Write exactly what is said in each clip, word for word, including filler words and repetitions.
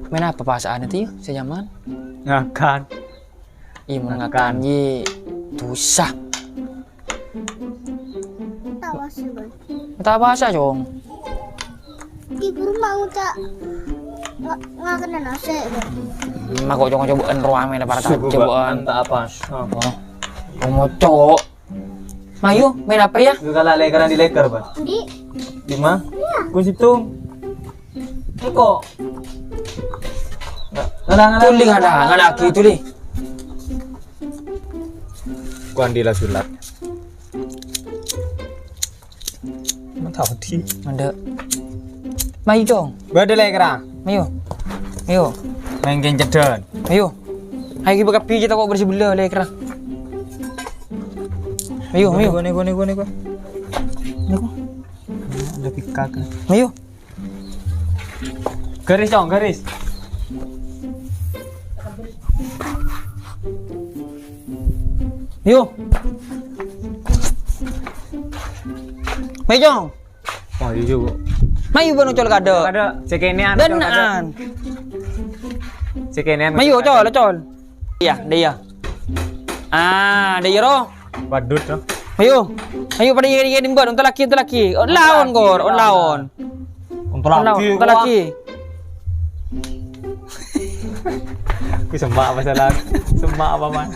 Mèn apa pasa'an itu ya, sè nyaman? Ngakan. Iyâ, mon ngakan, Ngakan. Yâ, dusa. Ta' pasa, Bang. Ta' pasa, Cong. Di rumah udah nga-, ngakan nasi, Bang. Hmm, aku cong-cobaan roh amèn, para Subuh, Pak. Cobaan. Mantap, apa? Apa? Kamu, Cok. Mayu, mèn apa ya? Lu kalah lekeran di leker, Pak. Di. Di mana? Iya. Ku situ. Eko. Ngalah, ngalah. Tuli, ngalah, ngalah lagi, tuli. Ku andi la sulat. Mantap, di. Mandek. Mayu, Cong. Bâdâ lekeran. Mayu. Mayu. Mèngkèn cedhân. Mayu. Ayo, kita kopi kita kok bersih belah, lekeran. Ayo, ayo. Nego, nego, nego, nego. Nego. Ada pikak. Ayo. Garis, Cong, garis. Ayo. Ayo, Cong. Oh, iya juga. Mayu bân ocol kadâ'. Kadâ', cekene anu, Col, kadâ'. Dâ'an. Cekene anu, Mayu, Col, kadâ'. Ocol. Iya, dâ' iyâ. Ah, dâ' iyâ, ro. Padut, no. Mayu. Mayu, padâ iyâ, iyâ, dimbât. Onta lagi, onta lagi. Oh, laon, kor. Oh, laon. Onta lagi, onta lagi. Ku semak apa salah? Semak apa, Man?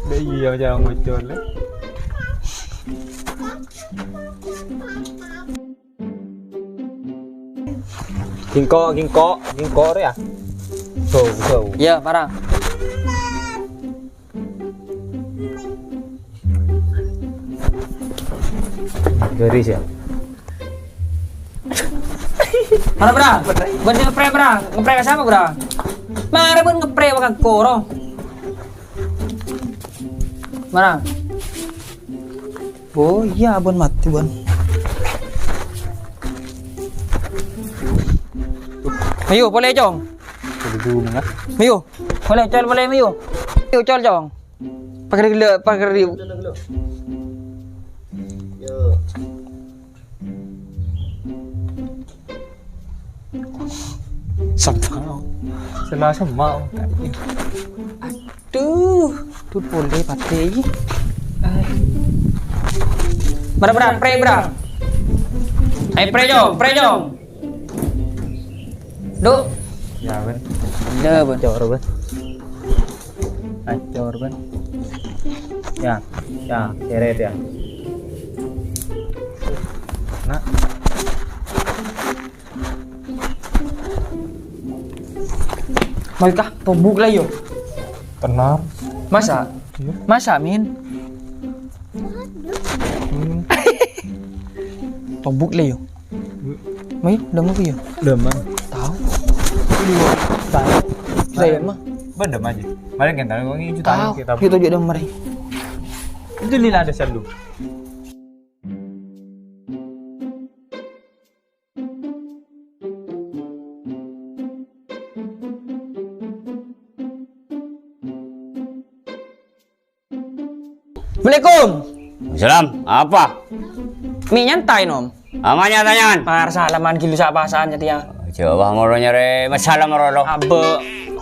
Dâ' iyâ, macam ngocol, eh. Gingko, gingko, gingko rè ya. Go, go. Iya, parah. Garis ya. Mana, Bra? Bân ngepre', Bra. Ngepre' ka sapa, Bra? Mara bân ngepre' ka koro. Mana? Oh iya, abon mati, Bon. Ayo, polè, Cong. Ayo, polè, Col, polè, ayo. Ayo, Col, Cong. Pagar gila, pagar di. Sembao. Sela sembao. Aduh, tuh polè patè iki. Mara, Bra, pre', Bra. Ayo, pre', Cong, pre', Cong. Duk. Ya, Ben. Ada, Ben. Cor, Ben. Acor, Ben. Ya, ya, seret ya. Nah. Mayu kah? Tobuk la, yo. Tenar. Masa? Iya. Masa, Min? Hmm. Tobuk la, yo. Mayu, dâmma apa, yo? Dâmma. Tao. Saya mah. Bâdâ aja. Mari kita ngomongin jutaan. Tao. Kita itu juga dâmma, Ray. Itu lila ada selalu. Assalamualaikum. Salam. Apa? Mi nyantai, Nom. Apa nyantai, Nyan? Par salaman gilu sa' pasa'an, Cetya. Coba moro nyarè masalah moro lo. Abe.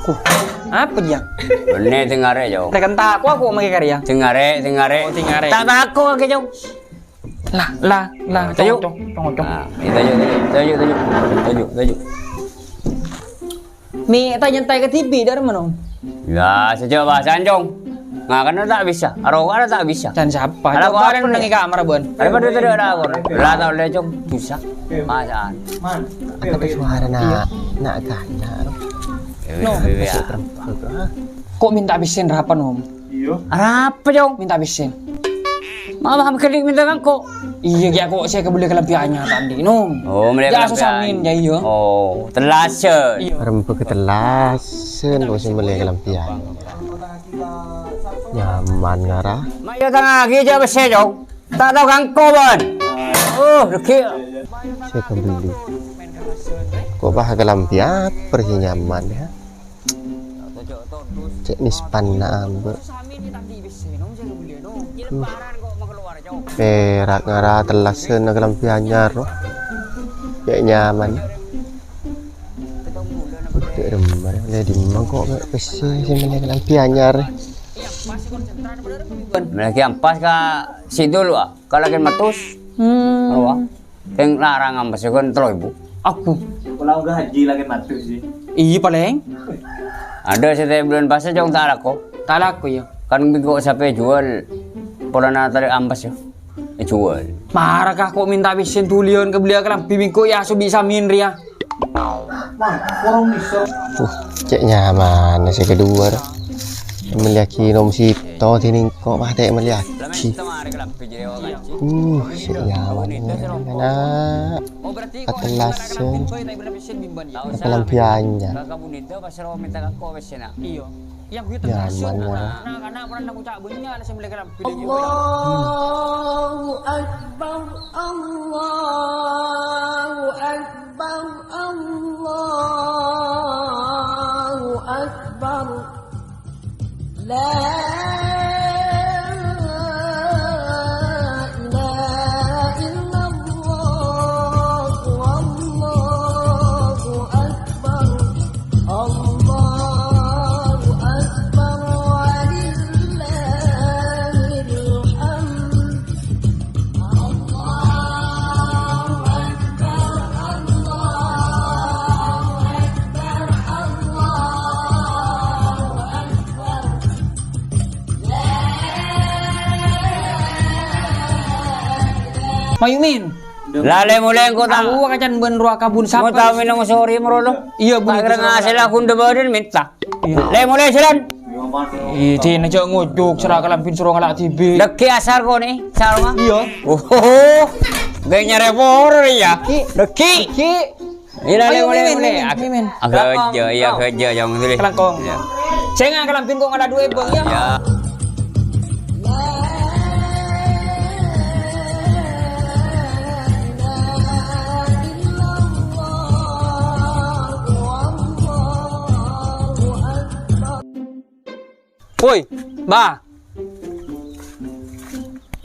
Huh. Apa, Jang? Benne dengarè, Jo. Tekan tako aku make karya. Dengarè, dengarè. Oh, dengarè. Tak tako ake, Jo. Lah, lah, lah, Tayo. Cong, cong, cong, cong. Nah, tayo, tayo, tayo, tayo. Tayo, tayo. Mi, ta' nyantai ka T V, dâri mana? Ya, sejak bahasa, Cong. Ngakan ta' bisa, arokan ta' bisa. Dan siapa? Ada coba apa nih? Nengi kamar, Bon. Ada pada tadi ada apa? Lah, tak boleh, Cong. Bisa. Masaan. Apa tuh suara nak, nak gana? No. Masuk perempuan tuh, ha? Kok minta bisin rapan, Om? Iya. Arapa, Cong? Minta bisin. Malah makedhik minta ngangko'. Iya, ya kok saya kebeli kelambi anyar tadi, Nom. Oh, beli kelambi anyar. Ya, susah, Min, ya, iya. Oh, tellasen. Iya. Rembu ketellasen, kok sing beli kelambi anyar. Nyaman, ngara. Mak, ya, tang agi aja besi, Cong. Tak tahu ngangko', Bon. Oh, regi. Saya kebeli. Kok bah kelambi apa sih nyaman, ya? Cè' nispan na ambu. Perak ngara tellasen na kelambi anyar, loh. Cè' nyaman. Dek remar, lè dimma kok pèssè sè mellè kalambhi anyar. Mellèaghi ampas ka Sidul, wa. Ka lakèn mattus. Hmm. Wa. Kèng larang ampas kan tello èbu. Aku. Pola ongghâ haji lakèn mattus, sih. Iyâ, palèng. Adâ' sè ta' bulân pasa, jhung ta' alako. Ta' alako, yâ. Kan bengko sapè juwâl. Polana talè ampas, yâ. Èjuwâl. Mara ka kok mènta pèssè dhuliyân ka belliyâ kalambhi bengko, yâ, asobi samin rèya. Uh, cè' nyamanna sè kaduwâ. Mellèaghi nom sèttong dhinèng kok patè mellèaghi. Uh, cè' nyamanna, na'. Katellasan. Kalambhi anyar. Nyaman, ya. Allahu Akbar, Allahu Akbar, Allahu Akbar. La ilaha illallah, Allahu Akbar. Allahu Akbar, walillahil hamd. Allahu Akbar, Allahu Akbar, Allahu Akbar. Mayu, Min. Lalè molè engko' ta'. Aku kacan bân rowa kabun sapa? Mau tau minum sore, mrolo. Iyâ, Bu. Kira ngasih lagu ndebadin minta. Iyâ. Lè molè jalan. Iyâ, dina jhâ' ngojuk, sera kalambhin soro ngala' dhibi'. Deggi asar kone, sarunga. Iyâ. Oh, gaya nyarè poro ya. Deggi. Deggi. Ila, ayo, lè molè, Mimin, molè. Mimin, Mimin. Agak aja, iya, agak aja, jangan dulu. Kelangkong. Iyâ. Sènga' kalambhin kok ngala' duwâ', Bang, ya. Iyâ. Woi, Bah.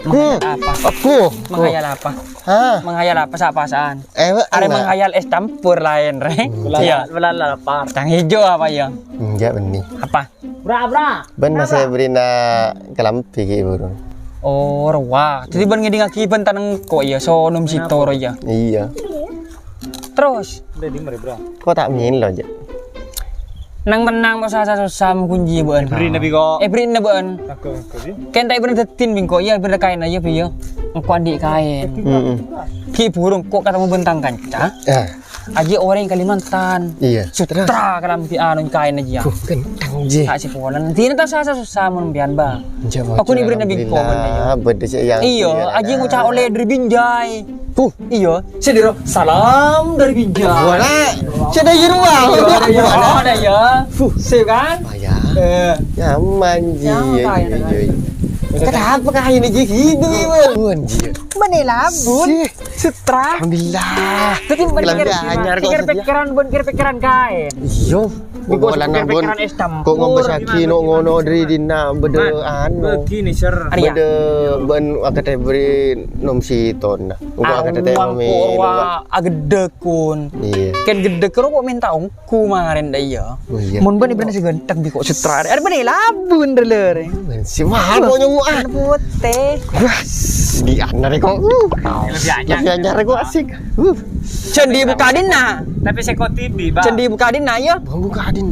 Hmm, apa? Aku. Menghayal apa? Hah? Menghayal apa, sa-pasaan? Eh, Are menghayal es campur lain, Rè. Hmm. Iya. Belala lapar. Cang hijau apa ya? Enggak, benih. Apa? Bra, bra. Bân masih berina kalambhi ki, Bro. Oh, rowa. Jadi bân ngedingagi bân taneng kok ya, sonom sitoro ya. Iya. Terus? Udah di mari, Bro. Kok ta' mèlo, Jek? Nang tenang, kok sasa susah, mengkunci, bân. Beri nabi kok. Eh, beri nabi, bân. Aku, aku sih. Kèng ta' bân deddin, bingko. Iya, bân kain aja, Bi, ya. Engko' andi' kain. Heeh. Ki burung kok ketemu bentang kanca. Ah. Aji orang Kalimantan. Iya. Sutra kalambhi anu kain aja. Buh, ganteng, Ji. Tak si ponan. Dina ta' sasa susah, mon pian, Bang. Aku ni beri nabi kok, bân, ya. Beda sih yang. Iya, aji ngucap oleh dari Binjai. Puh. Iya, sè diro, "Salam dari Binjai." Boleh. Sè dari Irwa. Iya, dari Irwa, ada ya. Puh. Sip kan? Payah. Eh. Nyaman, Ji. Nyaman, iya, iya, iya. Kenapa kah ini, Ji? Gitu, Ibu. Bukan, Ji. Mana labun? Sih. Sutra. Alhamdulillah. Jadi, pikir-pikiran, bân pikir-pikiran kain. Iya. Bingko, pikiran es campur. Kok ngombes lagi no ngono dari dina beda anu. Begini, Sir. Beda bân akademi nom sitona. Engko' akademi. Wah, agedek, Kun. Iya. Kèng gedek karo kok minta ongku maren dah, iya. Oh, iya. Mon bân ibrana sing ganteng, bingko, sutra. Are bân labu bener, lho, Rè. Si mahal kok nyomu, ah. Putih. Wah, di ana rè kok. Lebih anyar. Lebih anyar kok asik. Uh. Candi buka dina. Tapi seko tibi, Pak. Candi buka dina, ya. Buka dina.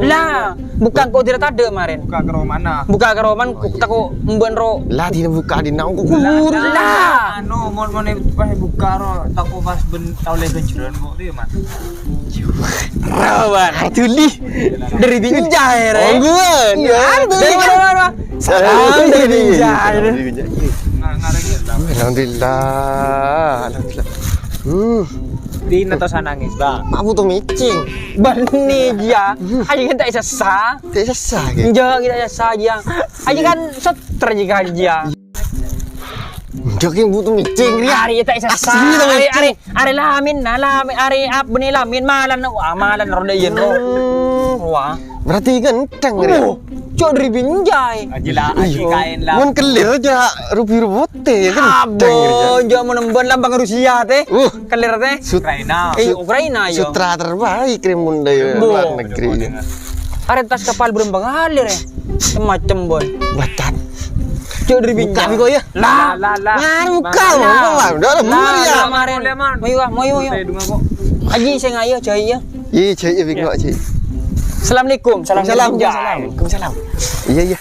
Lah, buka kok tidak ada kemarin. Buka ke mana? Buka ke roman, oh, iya. Tako mbon ro. Lah, tidak buka dina, kok kubur. Lah, anu, mon, mon, pas buka ro, tako pas bân tau lè ganjaran kok, iya, Mas. Rawan. Tuli. Dari Binjai, Rè. Oh, gue. Iya, dari mana, mana? Salam dari Binjai. Alhamdulillah. Alhamdulillah. Hmm. Dina to sanangis, Bang. Mak butuh micing. Bani, ya. Hmm. Aja kan tak sesa. Tak sesa, gitu. Enggak, kita sesa aja. Aja kan seter juga aja. Enggak, yang butuh micing, ya. Hari tak sesa. Asli, hari, hari, hari lamin, nah, lamin, hari ap-, bani lamin, malan, wah, malan, roda, iya, ro. Hmm. Wah. Berarti ganteng, Rè? Oh. Cok, dari binjai. Aji la, aji kaen la. Mon kellir aja rubi-rubi tè, ya kan? Abo, jok, mon emban lambang Rusia tè. Uh. Kellir tè. Sut-, Ukraina. Eh, Ukraina, ya. Sutra terbaik, Rimun, dari luar negeri. Arè tas kapal berembang alir, ya. Macem-macem, Bon. Bacat. Cok, dari binjai. Buka, Biko, ya. Lah, lah, lah. Ngan buka, lah, lah. Udah, lah, lah, ya. Lah, maren. Mayu, ah, mayu, mayu. Aji, sing ayo, jai, ya. Iya, cek, iya, bengok, cek. Assalamualaikum. Salam. Salam. Waalaikumsalam. Iya, iya.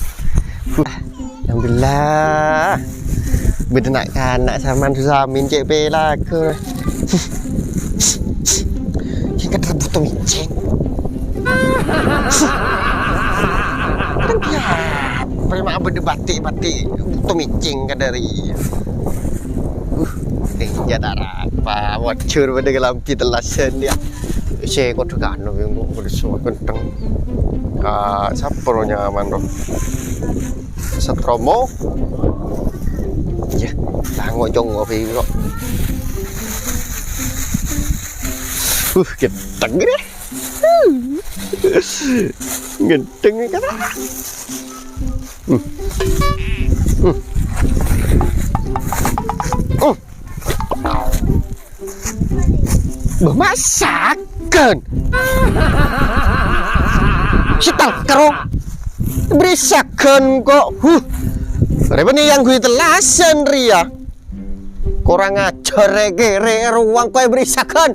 Alhamdulillah. Bâdâ na'-kana' saman Susamin cek pelaku. Yang kata butuh miceng. Kan dia. Prima bâdâ batik-batik butuh miceng kadari. Uh, eh, ya, darat. Pak, wajur bâdâ kalambi tellasan, ya. Sè kodhu kanu, bengko kodhu suwa kenceng. Ka, sapa ro nyaman, ro? Setromo? Ya, tango congo, bengko. Uh, kenceng, ya. Kenceng, ya, kan? Hmm. Hmm. Hmm. Bâh, masakan. Setel karo. Beri sagan kok. Huh. Rèpènè yang gue tellasan, Ria. Kurang ajar, rè, kèrè, ruang kowe beri sagan.